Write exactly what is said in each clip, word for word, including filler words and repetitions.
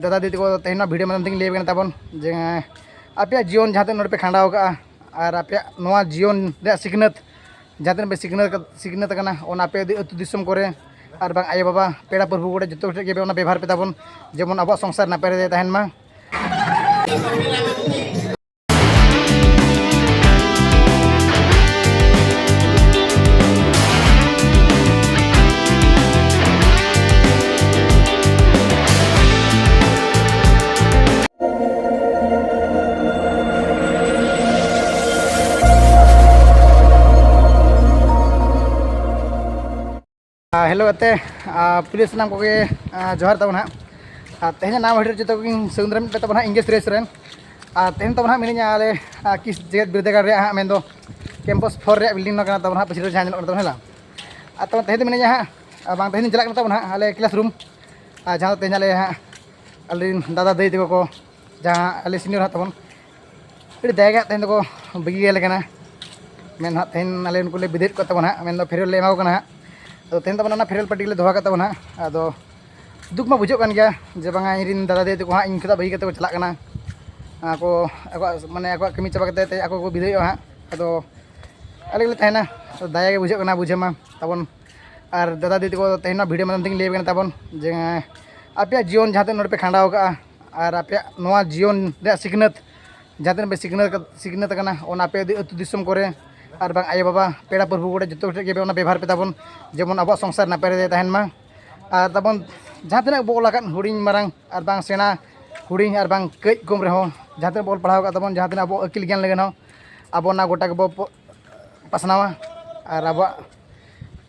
ᱫᱟᱫᱟ ᱫᱤᱫᱤ ᱛᱟᱠᱚ, ᱛᱮᱦᱮᱧ ᱱᱚᱣᱟ ᱵᱷᱤᱰᱤᱭᱳ ᱢᱟᱫᱽᱫᱷᱚᱢ ᱛᱮᱧ ᱞᱟᱹᱭ ᱟᱵᱮᱱᱟ ᱛᱟᱵᱚᱱ ᱡᱮ ᱟᱯᱮᱭᱟᱜ ᱡᱤᱭᱚᱱ ᱡᱟᱦᱟᱸ ᱛᱤᱱᱟᱹᱜ ᱱᱚᱰᱮ ᱯᱮ ᱠᱷᱟᱸᱰᱟᱣ ᱠᱟᱜᱼᱟ ᱟᱨ ᱟᱯᱮᱭᱟᱜ ᱱᱚᱣᱟ ᱡᱤᱭᱚᱱ ᱨᱮᱭᱟᱜ ᱥᱤᱠᱷᱱᱟᱹᱛ, ᱡᱟᱦᱟᱸ ᱛᱤᱱᱟᱹᱜ ᱯᱮ ᱥᱤᱠᱷᱱᱟᱹᱛ, ᱥᱤᱠᱷᱱᱟᱹᱛ ᱟᱠᱟᱱᱟ, ᱚᱱᱟ ᱟᱯᱮ ᱟᱹᱛᱩ ᱫᱤᱥᱚᱢ ᱠᱚᱨᱮ ᱟᱨ ᱵᱟᱝ ᱟᱭᱳᱼᱵᱟᱵᱟ, ᱯᱮᱲᱟ ᱯᱨᱚᱵᱷᱩ ᱠᱚᱨᱮ ᱡᱚᱛᱚ ᱴᱷᱮᱱ ᱜᱮ ᱚᱱᱟ ᱵᱮᱵᱷᱟᱨ ᱯᱮ ᱛᱟᱵᱚᱱ, ᱡᱮᱢᱚᱱ ᱟᱵᱚᱣᱟᱜ ᱥᱚᱝᱥᱟᱨ ᱱᱟᱯᱟᱭ ᱨᱮ ᱛᱟᱦᱮᱱ ᱢᱟ᱾ ᱦᱮᱞᱳ ᱜᱟᱛᱮ, ᱯᱩᱭᱞᱩ ᱥᱟᱱᱟᱢ ᱠᱚᱜᱮ ᱡᱚᱦᱟᱨ ᱛᱟᱵᱚᱱ ᱦᱟᱸᱜ᱾ ᱟᱨ ᱛᱮᱦᱮᱧ ᱱᱟᱣᱟ ᱵᱷᱤᱰᱤᱭᱳ ᱡᱚᱛᱚ ᱠᱚᱜᱮᱧ ᱥᱟᱹᱜᱩᱱ ᱫᱟᱨᱟᱢ ᱯᱮ ᱛᱟᱵᱚᱱ ᱦᱟᱸᱜ, ᱤᱝᱜᱮᱥ ᱨᱮᱥ ᱨᱮᱱ᱾ ᱟᱨ ᱛᱮᱦᱮᱧ ᱛᱟᱵᱚᱱ ᱦᱟᱸᱜ ᱢᱤᱱᱟᱹᱧᱟ ᱟᱞᱮ ᱠᱤᱥ ᱡᱮᱜᱮᱛ ᱵᱤᱨᱫᱟᱹᱜᱟᱲ ᱨᱮᱭᱟᱜ ᱦᱟᱸᱜ, ᱢᱮᱱᱫᱚ ᱠᱮᱢᱯᱟᱥ ᱯᱷᱳᱨ ᱨᱮᱭᱟᱜ ᱵᱤᱞᱰᱤᱝ ᱱᱚᱣᱟ ᱠᱟᱱᱟ ᱛᱟᱵᱚᱱ ᱦᱟᱸᱜ, ᱯᱟᱹᱪᱷᱤ ᱨᱮ ᱡᱟᱦᱟᱸ ᱧᱮᱞᱚᱜ ᱠᱟᱱᱟ ᱛᱟᱵᱚᱱ ᱦᱮᱸ᱾ ᱟᱨ ᱛᱚ ᱛᱮᱦᱮᱧ ᱫᱚ ᱢᱤᱱᱟᱹᱧᱟ ᱦᱟᱸᱜ, ᱟᱨ ᱵᱟᱝ ᱛᱮᱦᱮᱧ ᱫᱚ ᱪᱟᱞᱟᱜ ᱠᱟᱱᱟ ᱛᱟᱵᱚᱱ ᱦᱟᱸᱜ ᱟᱞᱮ ᱠᱞᱟᱥ ᱨᱩᱢ, ᱟᱨ ᱡᱟᱦᱟᱸ ᱫᱚ ᱛᱮᱦᱮᱧ ᱟᱞᱮ ᱦᱟᱸᱜ ᱟᱞᱮ ᱨᱮᱱ ᱫᱟᱫᱟ ᱫᱟᱹᱭ ᱛᱟᱠᱚ ᱠᱚ, ᱡᱟᱦᱟᱸ ᱟᱞᱮ ᱥᱤᱱᱤᱭᱚᱨ ᱦᱟᱸᱜ ᱛᱟᱵᱚᱱ, ᱟᱹᱰᱤ ᱫᱟᱭᱟ ᱜᱮ ᱦᱟᱸᱜ ᱛᱮᱦᱮᱧ ᱫᱚᱠᱚ ᱵᱟᱹᱜᱤ ᱟᱞᱮ ᱠᱟᱱᱟ᱾ ᱢᱮᱱ ᱦᱟᱸᱜ ᱛᱮᱦᱮᱧ ᱟᱞᱮ ᱩᱱᱠᱩ ᱞᱮ ᱵᱤᱫᱟᱹᱭᱮᱫ ᱠᱚ ᱛᱟᱵᱚᱱ ᱦᱟᱸᱜ, ᱢᱮᱱᱫᱚ ᱯᱷᱮᱨᱣᱮᱞ ᱞᱮ ᱮᱢᱟ ᱠᱚ ᱠᱟᱱᱟ ᱦᱟᱸᱜ᱾ ᱟᱫᱚ ᱛᱮᱦᱮᱧ ᱛᱟᱵᱚᱱ ᱚᱱᱟ ᱯᱷᱮᱨᱣᱮᱞ ᱯᱟᱨᱴᱤ ᱞᱮ ᱫᱚᱦᱚ ᱠᱟᱜ ᱛᱟᱵᱚᱱ ᱦᱟᱸᱜ᱾ ᱟᱫᱚ ᱫᱩᱠ ᱢᱟ ᱵᱩᱡᱷᱟᱹᱜ ᱠᱟᱱ ᱜᱮᱭᱟ ᱡᱮ ᱵᱟᱝᱟ ᱤᱧ ᱨᱮᱱ ᱫᱟᱫᱟ ᱫᱟᱹᱭ ᱛᱟᱠᱚ ᱦᱟᱸᱜ ᱤᱧ ᱠᱷᱚᱱᱟᱜ ᱵᱟᱹᱜᱤ ᱠᱟᱛᱮ ᱠᱚ ᱪᱟᱞᱟᱜ ᱠᱟᱱᱟ᱾ ᱟᱠᱚ ᱟᱠᱚᱣᱟᱜ ᱢᱟᱱᱮ ᱟᱠᱚᱣᱟᱜ ᱠᱟᱹᱢᱤ ᱪᱟᱵᱟ ᱠᱟᱛᱮ ᱛᱮ ᱟᱠᱚ ᱠᱚ ᱵᱤᱫᱟᱹᱭᱚᱜᱼᱟ ᱦᱟᱸᱜ᱾ ᱟᱫᱚ ᱟᱞᱮ ᱜᱮᱞᱮ ᱛᱟᱦᱮᱱᱟ᱾ ᱟᱫᱚ ᱫᱟᱭᱟ ᱜᱮ ᱵᱩᱡᱷᱟᱹᱜ ᱠᱟᱱᱟ, ᱵᱩᱡᱷᱟᱹᱣ ᱢᱟ ᱛᱟᱵᱚᱱ᱾ ᱟᱨ ᱫᱟᱫᱟ ᱫᱤᱫᱤ ᱛᱟᱠᱚ, ᱛᱮᱦᱮᱧ ᱱᱚᱣᱟ ᱵᱷᱤᱰᱤᱭᱳ ᱢᱟᱫᱽᱫᱷᱚᱢ ᱛᱮᱧ ᱞᱟᱹᱭ ᱟᱵᱮᱱᱟ ᱛᱟᱵᱚᱱ ᱡᱮ ᱟᱯᱮᱭᱟᱜ ᱡᱤᱭᱚᱱ ᱡᱟᱦᱟᱸ ᱛᱤᱱᱟᱹᱜ ᱱᱚᱰᱮ ᱯᱮ ᱠᱷᱟᱸᱰᱟᱣ ᱠᱟᱜᱼᱟ ᱟᱨ ᱟᱯᱮᱭᱟᱜ ᱱᱚᱣᱟ ᱡᱤᱭᱚᱱ ᱨᱮᱭᱟᱜ ᱥᱤᱠᱷᱱᱟᱹᱛ, ᱡᱟᱦᱟᱸ ᱛᱤᱱᱟᱹᱜ ᱯᱮ ᱥᱤᱠᱷᱱᱟᱹᱛ, ᱥᱤᱠᱷᱱᱟᱹᱛ ᱟᱠᱟᱱᱟ, ᱚᱱᱟ ᱟᱯᱮ ᱟᱹᱛᱩ ᱫᱤᱥᱚᱢ ᱠᱚᱨᱮ ᱟᱨ ᱵᱟᱝ ᱟᱭᱳᱼᱵᱟᱵᱟ, ᱯᱮᱲᱟ ᱯᱨᱚᱵᱷᱩ ᱠᱚᱨᱮ ᱡᱚᱛᱚ ᱴᱷᱮᱱ ᱜᱮ ᱚᱱᱟ ᱵᱮᱵᱷᱟᱨ ᱯᱮ ᱛᱟᱵᱚᱱ, ᱡᱮᱢᱚᱱ ᱟᱵᱚᱣᱟᱜ ᱥᱚᱝᱥᱟᱨ ᱱᱟᱯᱟᱭ ᱨᱮ ᱛᱟᱦᱮᱱ ᱢᱟ᱾ ᱟᱨ ᱛᱟᱵᱚᱱ ᱡᱟᱦᱟᱸ ᱛᱤᱱᱟᱹᱜ ᱵᱚ ᱚᱞ ᱟᱠᱟᱫ, ᱦᱩᱰᱤᱧ ᱢᱟᱨᱟᱝ ᱟᱨ ᱵᱟᱝ ᱥᱮᱬᱟ, ᱦᱩᱰᱤᱧ ᱟᱨ ᱵᱟᱝ ᱠᱟᱹᱡ ᱠᱚᱢ ᱨᱮᱦᱚᱸ, ᱡᱟᱦᱟᱸ ᱛᱤᱱᱟᱹᱜ ᱵᱚ ᱚᱞ ᱯᱟᱲᱦᱟᱣ ᱟᱠᱟᱫ ᱛᱟᱵᱚᱱ, ᱡᱟᱦᱟᱸ ᱛᱤᱱᱟᱹᱜ ᱟᱵᱚ ᱟᱹᱠᱤᱞ ᱜᱮᱭᱟᱱ ᱞᱟᱹᱜᱤᱫ ᱦᱚᱸ ᱟᱵᱚ ᱚᱱᱟ ᱜᱚᱴᱟ ᱜᱮᱵᱚ ᱯᱚ-, ᱯᱟᱥᱱᱟᱣᱟ ᱟᱨ ᱟᱵᱚᱣᱟᱜ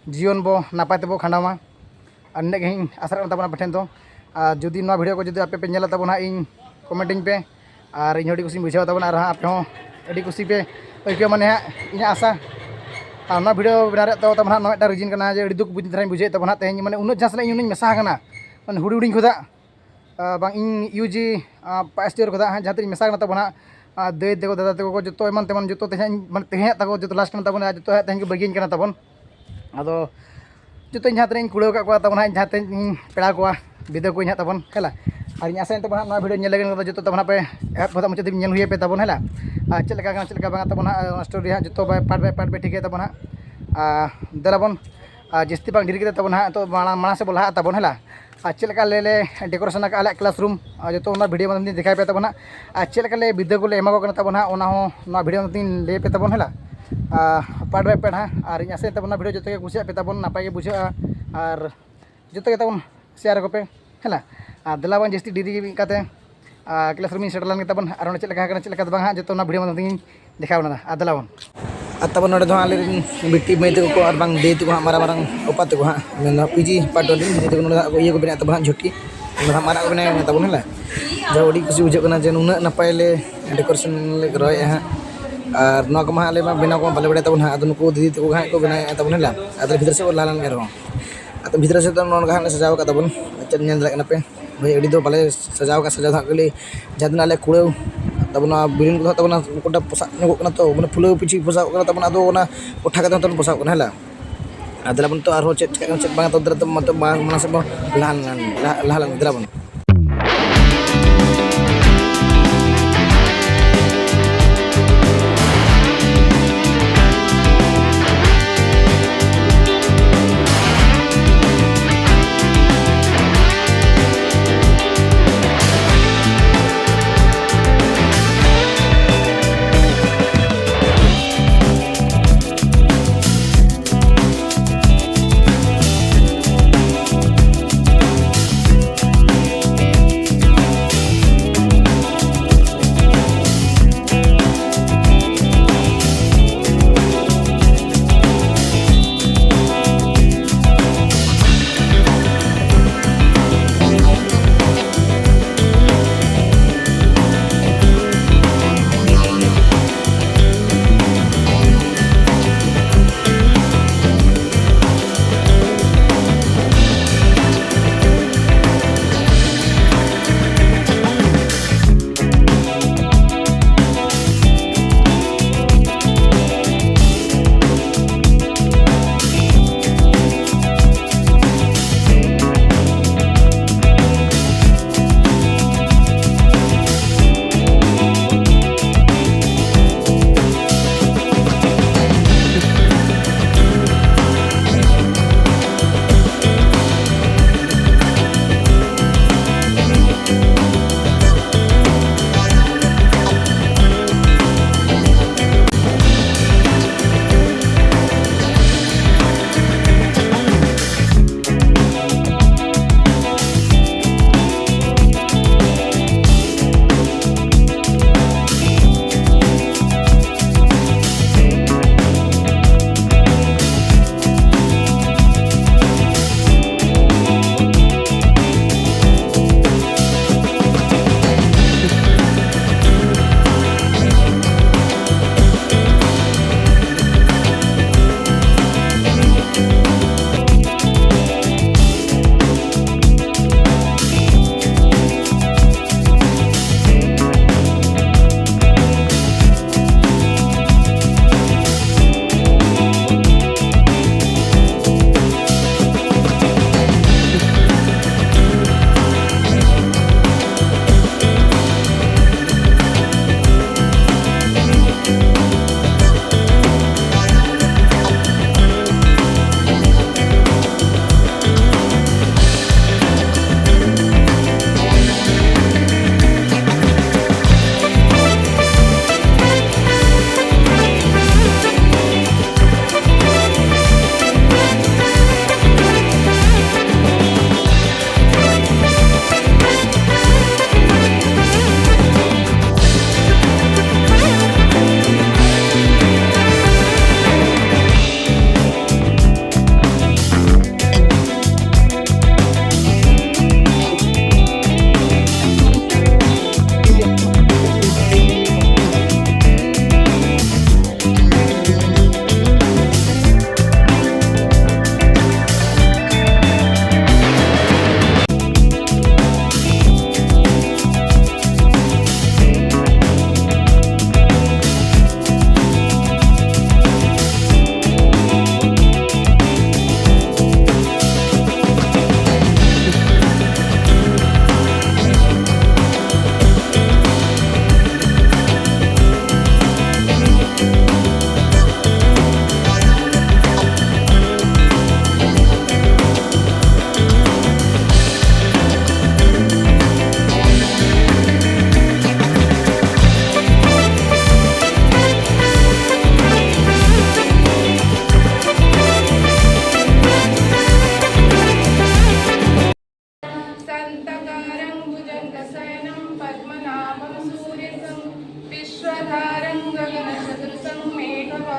ᱡᱤᱭᱚᱱ ᱵᱚ ᱱᱟᱯᱟᱭ ᱛᱮᱵᱚ ᱠᱷᱟᱸᱰᱟᱣ ᱢᱟ᱾ ᱟᱨ ᱱᱤᱱᱟᱹᱜ ᱜᱮ ᱤᱧ ᱟᱥᱟ ᱨᱟᱠᱟᱵ ᱛᱟᱵᱚᱱᱟ ᱟᱯᱮ ᱴᱷᱮᱱ ᱫᱚ᱾ ᱟᱨ ᱡᱩᱫᱤ ᱱᱚᱣᱟ ᱵᱷᱤᱰᱤᱭᱳ ᱠᱚ ᱡᱩᱫᱤ ᱟᱯᱮ ᱯᱮ ᱧᱮᱞᱟ ᱛᱟᱵᱚᱱ ᱦᱟᱸᱜ, ᱤᱧ ᱠᱚᱢᱮᱱᱴ ᱟᱹᱧ ᱯᱮ᱾ ᱟᱨ ᱤᱧ ᱦᱚᱸ ᱟᱹᱰᱤ ᱠᱩᱥᱤᱧ ᱵᱩᱡᱷᱟᱹᱣᱟ ᱛᱟᱵᱚᱱ, ᱟᱨ ᱦᱟᱸᱜ ᱟᱯᱮ ᱦᱚᱸ ᱟᱹᱰᱤ ᱠᱩᱥᱤ ᱯᱮ ᱟᱹᱭᱠᱟᱹᱣᱟ, ᱢᱟᱱᱮ ᱦᱟᱸᱜ ᱤᱧᱟᱹᱜ ᱟᱥᱟ᱾ ᱟᱨ ᱱᱚᱣᱟ ᱵᱷᱤᱰᱤᱭᱳ ᱵᱮᱱᱟᱣ ᱨᱮᱭᱟᱜ ᱫᱚ ᱛᱟᱵᱚᱱ ᱦᱟᱸᱜ ᱱᱚᱣᱟ ᱢᱤᱫᱴᱟᱝ ᱨᱤᱡᱤᱱ ᱠᱟᱱᱟ ᱡᱮ ᱟᱹᱰᱤ ᱫᱩᱠ ᱵᱩᱡᱽ ᱫᱷᱟᱨᱟᱧ ᱵᱩᱡᱷᱟᱹᱣᱮᱫ ᱛᱟᱵᱚᱱ ᱦᱟᱸᱜ ᱛᱮᱦᱮᱧ, ᱢᱟᱱᱮ ᱩᱱᱟᱹᱜ ᱡᱟᱦᱟᱸ ᱥᱟᱞᱟᱜ ᱤᱧ ᱩᱱᱟᱹᱧ ᱢᱮᱥᱟ ᱟᱠᱟᱱᱟ, ᱢᱟᱱᱮ ᱦᱩᱰᱤᱧ ᱦᱩᱰᱤᱧ ᱠᱷᱚᱱᱟᱜ, ᱟᱨ ᱵᱟᱝ ᱤᱧ ᱤᱭᱩ ᱡᱤ ᱯᱷᱟᱥᱴ ᱤᱭᱟᱨ ᱠᱷᱚᱱᱟᱜ ᱦᱟᱸᱜ ᱡᱟᱦᱟᱸ ᱛᱤᱱᱟᱹᱧ ᱢᱮᱥᱟ ᱠᱟᱱᱟ ᱛᱟᱵᱚᱱ ᱦᱟᱸᱜ, ᱟᱨ ᱫᱟᱹᱭ ᱛᱟᱠᱚ ᱫᱟᱫᱟ ᱛᱟᱠᱚ ᱠᱚ ᱡᱚᱛᱚ ᱮᱢᱟᱱ ᱛᱮᱢᱟᱱ ᱡᱚᱛᱚ ᱛᱮᱦᱮᱧ ᱢᱟᱱᱮ ᱛᱮᱦᱮᱧᱟᱜ ᱛᱟᱠᱚ ᱡᱚᱛᱚ ᱞᱟᱥᱴ ᱠᱟᱱᱟ ᱛᱟᱵᱚᱱ, ᱟᱨ ᱡᱚᱛᱚ ᱦᱟᱸᱜ ᱛᱮᱦᱮᱧ ᱠᱚ ᱵᱟᱹᱜᱤᱭᱟᱹᱧ ᱠᱟᱱᱟ ᱛᱟᱵᱚᱱ᱾ ᱟᱫᱚ ᱡᱚᱛᱚ ᱤᱧ ᱡᱟᱦᱟᱸ ᱛᱤᱱᱟᱹᱜ ᱤᱧ ᱠᱩᱲᱟᱹᱣ ᱟᱠᱟᱫ ᱠᱚᱣᱟ ᱛᱟᱵᱚᱱ ᱦᱟᱸᱜ, ᱡᱟᱦᱟᱸ ᱛᱤᱱᱟᱹᱜ ᱤᱧ ᱯᱮᱲᱟ ᱠᱚᱣᱟ, ᱵᱤᱫᱟᱹ ᱠᱚᱣᱟᱧ ᱦᱟᱸᱜ ᱛᱟᱵᱚᱱ ᱦᱮᱸᱞᱟ᱾ ᱟᱨ ᱤᱧ ᱟᱥᱟᱭᱟ ᱛᱟᱵᱚᱱ ᱦᱟᱸᱜ ᱱᱚᱣᱟ video ᱧᱮᱞ ᱞᱟᱹᱜᱤᱫ ᱫᱚ ᱡᱚᱛᱚ ᱛᱟᱵᱚᱱ ᱦᱟᱸᱜ ᱯᱮ ᱮᱦᱚᱵ ᱠᱷᱚᱱᱟᱜ ᱢᱩᱪᱟᱹᱫ ᱫᱷᱟᱹᱵᱤᱡ ᱧᱮᱞ ᱦᱩᱭ ᱟᱯᱮ ᱛᱟᱵᱚᱱ ᱦᱮᱸ ᱞᱟ᱾ ᱟᱨ ᱪᱮᱫ ᱞᱮᱠᱟ ᱠᱟᱱᱟ ᱪᱮᱫ ᱞᱮᱠᱟ ᱵᱟᱝᱟ ᱛᱟᱵᱚᱱ ᱦᱟᱸᱜ ᱚᱱᱟ story ᱦᱟᱸᱜ ᱡᱚᱛᱚ ᱯᱮ part by part ᱯᱮ ᱴᱷᱤᱠᱟᱹᱭ ᱛᱟᱵᱚᱱ ᱦᱟᱸᱜ᱾ ᱟᱨ ᱫᱮᱞᱟ ᱵᱚᱱ ᱟᱨ ᱡᱟᱹᱥᱛᱤ ᱵᱟᱝ ᱰᱮᱨᱤ ᱠᱟᱛᱮ ᱛᱟᱵᱚᱱ ᱦᱟᱸᱜ ᱱᱤᱛᱚᱜ ᱢᱟᱲᱟᱝ ᱢᱟᱲᱟᱝ ᱥᱮᱫ ᱵᱚᱱ ᱞᱟᱦᱟᱜ ᱛᱟᱵᱚᱱ ᱦᱮᱸ ᱞᱟ᱾ ᱟᱨ ᱪᱮᱫ ᱞᱮᱠᱟ ᱞᱮ ᱞᱮ decoration ᱟᱠᱟᱫᱼᱟ ᱟᱞᱮᱭᱟᱜ classroom, ᱟᱨ ᱡᱚᱛᱚ ᱚᱱᱟ video ᱢᱟᱫᱽᱫᱷᱚᱢ ᱛᱮ ᱫᱮᱠᱷᱟᱣ ᱯᱮ ᱛᱟᱵᱚᱱ ᱦᱟᱸᱜ᱾ ᱟᱨ ᱪᱮᱫ ᱞᱮᱠᱟ ᱞᱮ ᱵᱤᱫᱽᱫᱟᱹ ᱠᱚᱞᱮ ᱮᱢᱟ ᱠᱚ ᱠᱟᱱᱟ ᱛᱟᱵᱚᱱ ᱦᱟᱸᱜ, ᱚᱱᱟ ᱦᱚᱸ ᱱᱚᱣᱟ video ᱢᱟᱫᱽᱫᱷᱚᱢ ᱛᱮᱧ ᱞᱟᱹᱭ ᱯᱮ ᱛᱟᱵᱚᱱ ᱦᱮᱸ ᱞᱟ᱾ ᱟᱨ part by part ᱦᱟᱸᱜ, ᱟᱨ ᱤᱧ ᱟᱥᱟᱭ ᱛᱟᱵᱚᱱ ᱚᱱᱟ video ᱡᱚᱛᱚ ᱜᱮ ᱠᱩᱥᱤᱭᱟᱜ ᱯᱮ ᱛᱟᱵᱚᱱ, ᱱᱟᱯᱟᱭ ᱜᱮ ᱵᱩᱡᱷᱟᱹᱜᱼᱟ᱾ ᱟᱨ ᱡᱚᱛᱚ ᱜᱮ ᱛᱟᱵᱚᱱ share ᱟᱠᱚ ᱯᱮ ᱦᱮᱸ ᱞᱟ᱾ ᱟᱨ ᱫᱮᱞᱟ ᱵᱚᱱ ᱡᱟᱹᱥᱛᱤ ᱰᱮᱨᱤ ᱠᱟᱛᱮ ᱟᱨ classroom ᱤᱧ ᱥᱮᱴᱮᱨ ᱞᱮᱱ ᱜᱮ ᱛᱟᱵᱚᱱ, ᱟᱨ ᱚᱸᱰᱮ ᱪᱮᱫ ᱞᱮᱠᱟ ᱠᱟᱱᱟ ᱪᱮᱫ ᱞᱮᱠᱟ ᱫᱚ ᱵᱟᱝ ᱦᱟᱸᱜ, ᱡᱚᱛᱚ ᱚᱱᱟ video ᱢᱟᱫᱽᱫᱷᱚᱢ ᱛᱮᱧ ᱫᱮᱠᱷᱟᱣ ᱵᱚᱱᱟ᱾ ᱟᱨ ᱫᱮᱞᱟ ᱵᱚᱱ᱾ ᱟᱨ ᱛᱟᱵᱚᱱ ᱱᱚᱰᱮ ᱫᱚ ᱦᱟᱸᱜ ᱟᱞᱮᱨᱮᱱ ᱵᱤᱴᱤ ᱢᱟᱹᱭ ᱛᱟᱠᱚ ᱠᱚ ᱟᱨ ᱵᱟᱝ ᱫᱟᱹᱭ ᱛᱟᱠᱚ ᱦᱟᱸᱜ ᱢᱟᱨᱟᱝ ᱢᱟᱨᱟᱝ ᱚᱯᱟ ᱛᱟᱠᱚ ᱦᱟᱸᱜ, ᱢᱮᱱᱫᱚ ᱯᱤᱡᱤ part one ᱨᱮᱱ ᱜᱤᱫᱽᱨᱟᱹ ᱛᱟᱠᱚ ᱱᱚᱰᱮ ᱦᱟᱸᱜ ᱤᱭᱟᱹ ᱠᱚ ᱵᱮᱱᱟᱣᱮᱫ ᱛᱟᱵᱚᱱᱟ ᱦᱟᱸᱜ, ᱡᱷᱩᱴᱤ ᱱᱚᱰᱮ ᱦᱟᱸᱜ ᱢᱟᱨᱟᱜ ᱠᱚ ᱵᱮᱱᱟᱣᱮᱫ ᱛᱟᱵᱚᱱᱟ ᱦᱮᱸ ᱞᱟ᱾ ᱡᱟᱦᱟᱸ ᱟᱹᱰᱤ ᱠᱩᱥᱤ ᱵᱩᱡᱷᱟᱹᱜ ᱠᱟᱱᱟ ᱡᱮ ᱱᱩᱱᱟᱹᱜ ᱱᱟᱯᱟᱭ ᱞᱮ decoration ᱞᱮ ᱠᱚᱨᱟᱣᱮᱫᱼᱟ ᱦᱟᱸᱜ᱾ ᱟᱨ ᱱᱚᱣᱟ ᱠᱚᱢᱟ ᱦᱟᱸᱜ ᱟᱞᱮ ᱢᱟ ᱵᱮᱱᱟᱣ ᱠᱚᱢᱟ ᱵᱟᱞᱮ ᱵᱟᱲᱟᱭ ᱛᱟᱵᱚᱱ ᱦᱟᱸᱜ, ᱟᱫᱚ ᱱᱩᱠᱩ ᱫᱤᱫᱤ ᱛᱟᱠᱚ ᱜᱮ ᱦᱟᱸᱜ ᱠᱚ ᱵᱮᱱᱟᱣᱮᱫᱼᱟ ᱛᱟᱵᱚᱱ ᱦᱮᱸ ᱞᱟ᱾ ᱟᱫᱚ ᱵᱷᱤᱛᱨᱤ ᱥᱮᱫ ᱵᱚᱱ ᱞᱟᱦᱟ ᱞᱮᱱ ᱜᱮ ᱨᱮᱦᱚᱸ, ᱟᱫᱚ ᱵᱷᱤᱛᱨᱤ ᱥᱮᱫ ᱫᱚ ᱱᱚᱜᱼᱚ ᱱᱚᱝᱠᱟ ᱦᱟᱸᱜ ᱞᱮ ᱥᱟᱡᱟᱣ ᱟᱠᱟᱫ ᱛᱟᱵᱚᱱ, ᱪᱮᱫ ᱧᱮᱞ ᱫᱟᱲᱮᱭᱟᱜ ᱠᱟᱱᱟ ᱯᱮ᱾ ᱵᱷᱟᱹᱭ, ᱟᱹᱰᱤ ᱫᱚ ᱵᱟᱞᱮ ᱥᱟᱡᱟᱣ ᱟᱠᱟᱫ, ᱥᱟᱡᱟᱣ ᱫᱚ ᱦᱟᱸᱜ ᱠᱷᱟᱹᱞᱤ ᱡᱟᱦᱟᱸ ᱛᱤᱱᱟᱹᱜ ᱟᱞᱮ ᱠᱩᱲᱟᱹᱣ ᱛᱟᱵᱚᱱᱟ, ᱵᱤᱞᱤᱱ ᱠᱚᱫᱚ ᱦᱟᱸᱜ ᱛᱟᱵᱚᱱᱟ ᱜᱚᱴᱟ ᱯᱚᱥᱟᱜ ᱧᱚᱜᱚᱜ ᱠᱟᱱᱟ ᱛᱚ, ᱢᱟᱱᱮ ᱯᱷᱩᱞᱟᱹᱣ ᱯᱤᱪᱷᱤ ᱯᱚᱥᱟᱜᱚᱜ ᱠᱟᱱᱟ ᱛᱟᱵᱚᱱᱟ, ᱟᱫᱚ ᱚᱱᱟ ᱚᱴᱷᱟ ᱠᱟᱛᱮ ᱦᱚᱸ ᱛᱟᱵᱚᱱ ᱯᱚᱥᱟᱜᱚᱜ ᱠᱟᱱᱟ ᱦᱮᱸ ᱞᱟ᱾ ᱟᱨ ᱫᱮᱞᱟ ᱵᱚᱱ ᱱᱤᱛᱚᱜ ᱟᱨᱦᱚᱸ ᱪᱮᱫ ᱪᱤᱠᱟᱹᱜ ᱠᱟᱱᱟ ᱪᱮᱫ ᱵᱟᱝ, ᱛᱚ ᱫᱮᱞᱟ ᱛᱚ ᱢᱟᱲᱟᱝ ᱥᱮᱫ ᱵᱚᱱ ᱞᱟᱦᱟ ᱞᱮᱱ, ᱞᱟᱦᱟ ᱞᱟᱦᱟ ᱞᱮᱱ, ᱫᱮᱞᱟ ᱵᱚᱱ᱾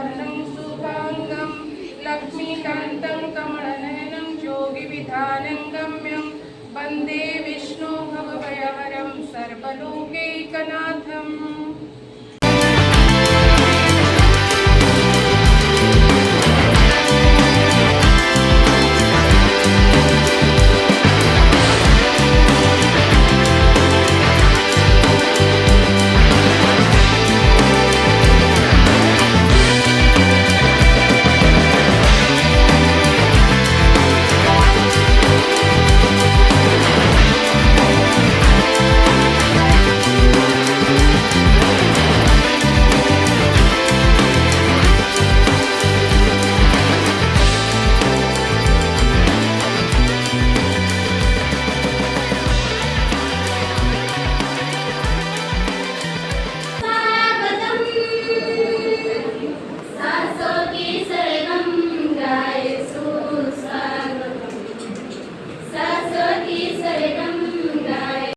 शुभांगं लक्ष्मीकान्तं कमलनयनं योगिविधानं गम्यं वन्दे विष्णो भवभयहरं सर्वलोकैकनाथम्।